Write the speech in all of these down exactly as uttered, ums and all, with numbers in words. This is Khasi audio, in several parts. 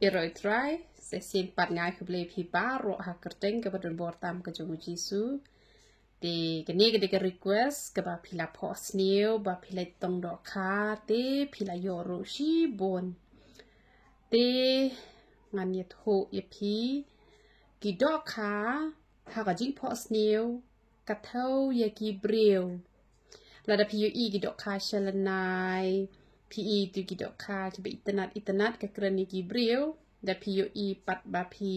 Ïaroh ïa u Trai, sa shisien pat nga ai khublei ïa phi baroh ha ka kyrteng kaba don bor tam ka jong u Jisu. Te kane ka dei ka request kaba phi la phohsniew ba phi la tong dohkha te phi la ïoh ruh shibun. Te ngan ïathuh ïa phi, ki dohkha ha ka jingphohsniew ka thew ïa ki briew. Lada phi ïohi ki dohkha sha lynai, phi i tu ki dohkha kiba itynnad itynnad, ka kren ïa ki briew. Da phi ïohi pat ba phi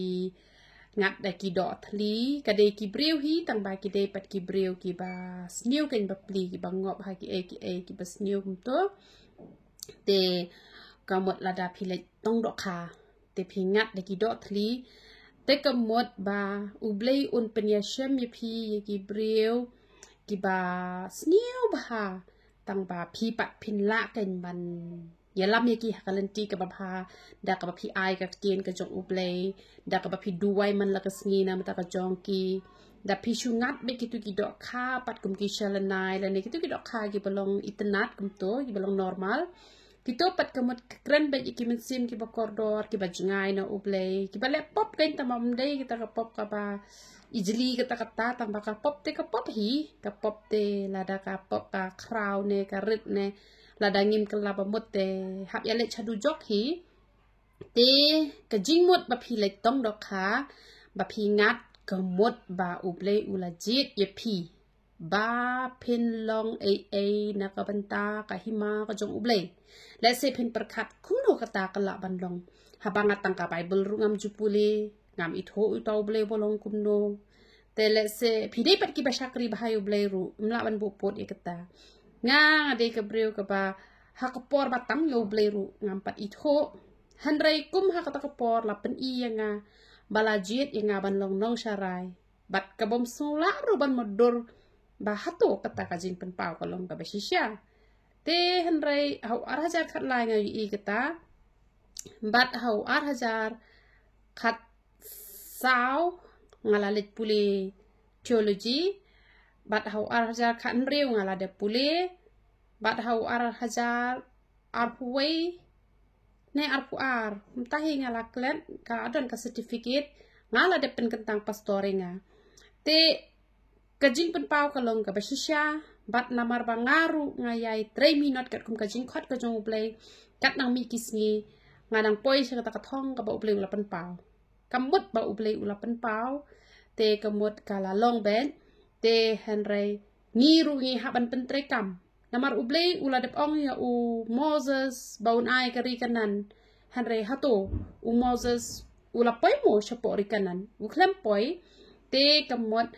ngat da ki doh thli, ka dei ki briew hi, tang ba ki dei pat ki briew kiba sniew keiñ bapli, kiba ngop ha kiei kiei kiba sniew kumto. Te ka mut lada phi leit tong dohkha te phi ngat da ki doh thli, te ka mut ba U Blei un pynïashem ïa phi ïa ki briew kiba sniew bha, tang ba phi pat phin lah keiñ ban ïalam ïa ki ha ka lynti kaba bha, da kaba phi ai ka ktien ka jong U Blei, da kaba phi duwai man la ka sngi na ka bynta ka jong ki. Da phi shu ngat beit kito ki dohkha pat kum ki sha lynai lane kito ki dohkha kiba long itynnad kumto, kiba long normal. Kito pat ka mut ka kren beit ïa ki mynsiem kiba kordor, kiba jngai na U Blei, kiba leh pop keiñ, tang ba ym dei kata ka pop kaba ijli kata kata, tang ba ka pop te ka pop hi, ka pop te lada ka pop ka khraw ne ka rit ne, lada ngim kylla ba mut te hap ïaleit sha dujok hi. Te ka jingmut ba phi leit tong dohkha, ba phi ngat, ka mut ba U Blei u la jied ïa phi ba phin long ei ei na ka bynta ka hima ka jong U Blei. Lehse phin pyrkhat kumno kata ka lah ban long. Haba nga tang ka Baibl ruh ngam ju pule, ngam ithuh uta U Blei ba long kumno. Te lehse phi dei pat kiba shakri bha ïa U Blei ruh, ym lah ban buh pud ïa kata. Nga, nga dei ka briew kaba ha ka por ba tang ïa U Blei ruh ngam pat ithuh. Hynrei kum ha kata ka por la pyni ïa nga ba la jied ïa nga ban long nongsharai. Bad ka bym sngewlah ruh ban mutdur ba hato kata ka jingpynpaw ka long kaba shisha. Te hynrei ha u ar hajar khatlai nga ïohi kata. Bad ha u ar hajar khatsaw nga la leit pule theology. Bad ha u ar hajar khathynriew nga la dep pule. Bad ha u ar hajar arphew wei ne arphew ar, mynta hi nga la klet, ka la don ka certificate, nga la dep pynkyntang pastor ïa nga. Te ka jingpynpaw ka long kaba shisha, bad namar ba nga ruh nga ïai trei minot katkum ka jingkhot ka jong U Blei, kat nang mih ki sngi nga nang poi sha kata ka thong kaba U Blei u la pynpaw. Ka mut ba U Blei u la pynpaw, te ka mut ka la long beit, te hynrei ngi ruh ngi hap ban pyntreikam. Namar U Blei u la dep ong ïa u Moses ba un ai ka ri Kanaan. Hynrei hato u Moses u la poi mo shapoh ri Kanaan? U khlem poi. Te ka mut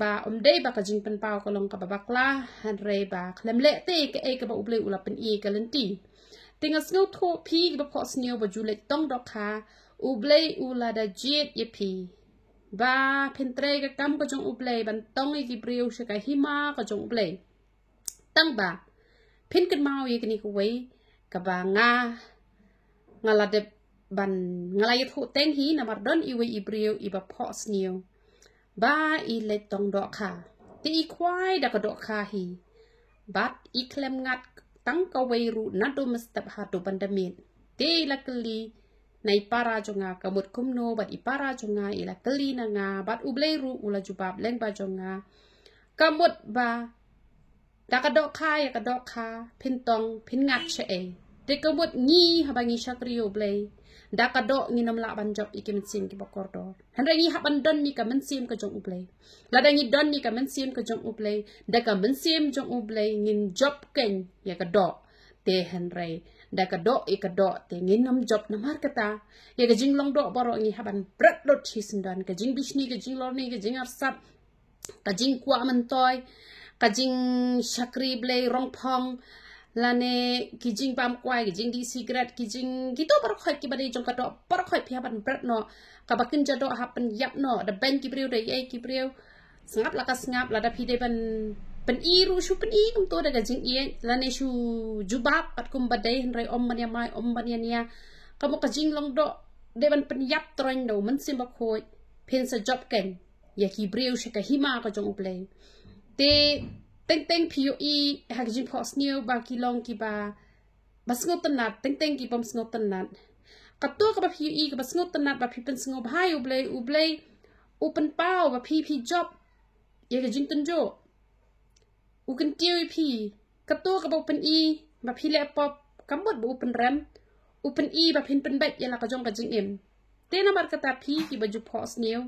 ba ym dei ba ka jingpynpaw ka long kaba bakla, hynrei ba khlem leh te kaei kaba U Blei u la pyni ka lynti. Te nga sngewthuh phi kiba phohsniew ba ju leit tong dohkha, U Blei u la da jied ïa phi ba phin trei ka kam ka jong U Blei, ban tong ïa ki briew sha ka hima ka jong U Blei. Tang ba phin kynmaw ïa kane kawei kaba nga, nga la dep ban, nga la ïathuh teng hi, namar don iwei i briew iba phohsniew ba i leit tong dohkha, te i khwai da ka dohkha hi, bad i khlem ngat tang kawei ruh naduh mynstep haduh ban da miet. Te i la kylli na i para jong nga, ka mut kumno, bad i para jong nga i la kylli na nga, bad U Blei ruh u la jubab lyngba jong nga. Ka mut ba da ka dohkha ïa ka dohkha phin tong, phin ngat shaei? Te ka mut ngi haba ngi shakri U Blei, da ka doh ngin ym lah ban jop ïa ki mynsiem kiba kordor. Hynrei ngi hap ban don ïa ka mynsiem ka jong U Blei. Lada ngi don ïa ka mynsiem ka jong U Blei, da ka mynsiem jong U Blei ngin jop keiñ ïa ka doh. Te hynrei da ka doh ïa ka doh te ngin ym jop. Namar kata, ïa ka jinglong doh baroh ngi hap ban bret lut shisyndon. Ka jingbishni, ka jinglorni, ka jingarsap, ka jingkwah myntoi, ka jingshakri Blei rongphong, lane ki jingbam kwai, ki jingdih sikret, ki jing, kito baroh khoit kiba dei jong ka doh baroh khoit phi hap ban bret noh. Kaba kynja doh hap pynïap noh, da beiñ ki briew, da ïai ki briew. Sngap la ka sngap, lada phi dei ban pyni ruh shu pyni kumto da ka jingïeit, lane shu jubab katkum ba dei, hynrei ym ban ïa mai, ym ban ïa nia. Ka mut ka jinglong doh dei ban pynïap troiñ da u Mynsiem Bakhuid, phin sa jop keiñ ïa ki briew sha ka hima ka jong U Blei. Te teng teng phi ïohi ha ka jingphohsniew ba ki long kiba, ba sngewtynnad, teng teng ki bym sngewtynnad. Kato kaba phi ïohi kaba sngewtynnat ba phi pynsngewbha ïa U Blei, U Blei u pynpaw ba phi phi jop ïa ka jingtynjuh. U kyntiew ïa phi, kato kaba u pyni ba phi leh pop, ka mut ba u pynrem, u pyni ba phin pynbeit ïa la ka jong ka jingim. Te namar kata phi kiba ju phohsniew,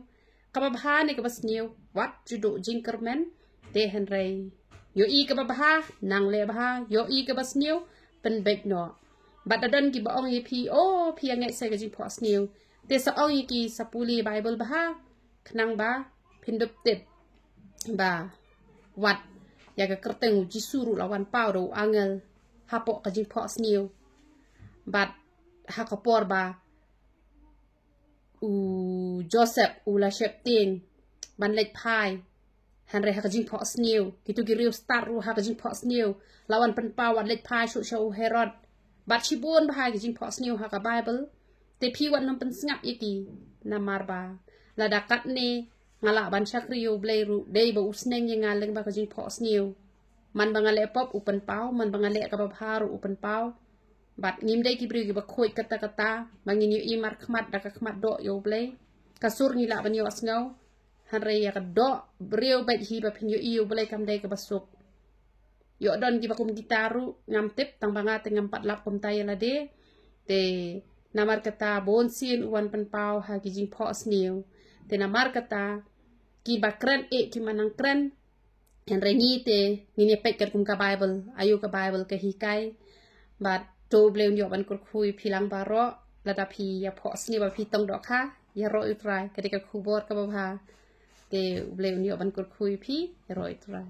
kaba bha ne kaba sniew, wat ju duh jingkyrmen, te hynrei ïohi kaba bha, nang leh bha, ïohi kaba sniew, pynbeit noh. Bad da don kiba ong ïa phi, oh, phi ïa ngeit sa ka jingphohsniew. Te sa ong ïa ki sa pule Baibl bha, khnang ba phin dup tip ba wat ïa ka kyrteng U Jisu ruh la wan paw da u angel hapoh ka jingphohsniew. Bad ha ka por ba u Joseph u la sheptieng ban leit phai, hynrei ha ka jingphohsniew, kito ki riewstad ruh ha ka jingphohsniew la wan pynpaw wat leit phai shuh sha u Herod. Bad shibun bha ki jingphohsniew ha ka Baibl. Te phi wat nym pynsngap ïa ki, namar ba lada katne nga lah ban shakri ïa U Blei ruh, dei ba u sneng ïa nga lyngba ka jingphohsniew. Man ba nga leh pop u pynpaw, man ba nga leh kaba bha ruh u pynpaw. Bad ngim dei ki briew kiba khuid katta katta ba ngin ïohi markhmat da ka khmat doh ïa U Blei. Ka sur ngi lah ban ïohsngew, hynrei ïa ka doh briew beit hi ba phin ïohi ïa U Blei kam dei kaba suk. Ïoh don kiba kum kita ruh ngam tip, tang ba nga te ngam pat lap kumta ïa lade. Te namar kata bun sien u wan pynpaw ha ki jingphohsniew. Te namar kata kiba kren eh ki ma nang kren, hynrei ngi te ngin ïa peit katkum ka Baibl, aïu ka Baibl ka hikai. Bad to U Blei un ïoh ban kyrkhu ïa phi lang baroh, lada phi ïa phohsniew ba phi tong dohkha, ïaroh ïa U Trai, ka dei ka khubor kaba bha. Te U Blei un ïoh ban kyrkhu ïa phi, ïaroh ïa U Trai.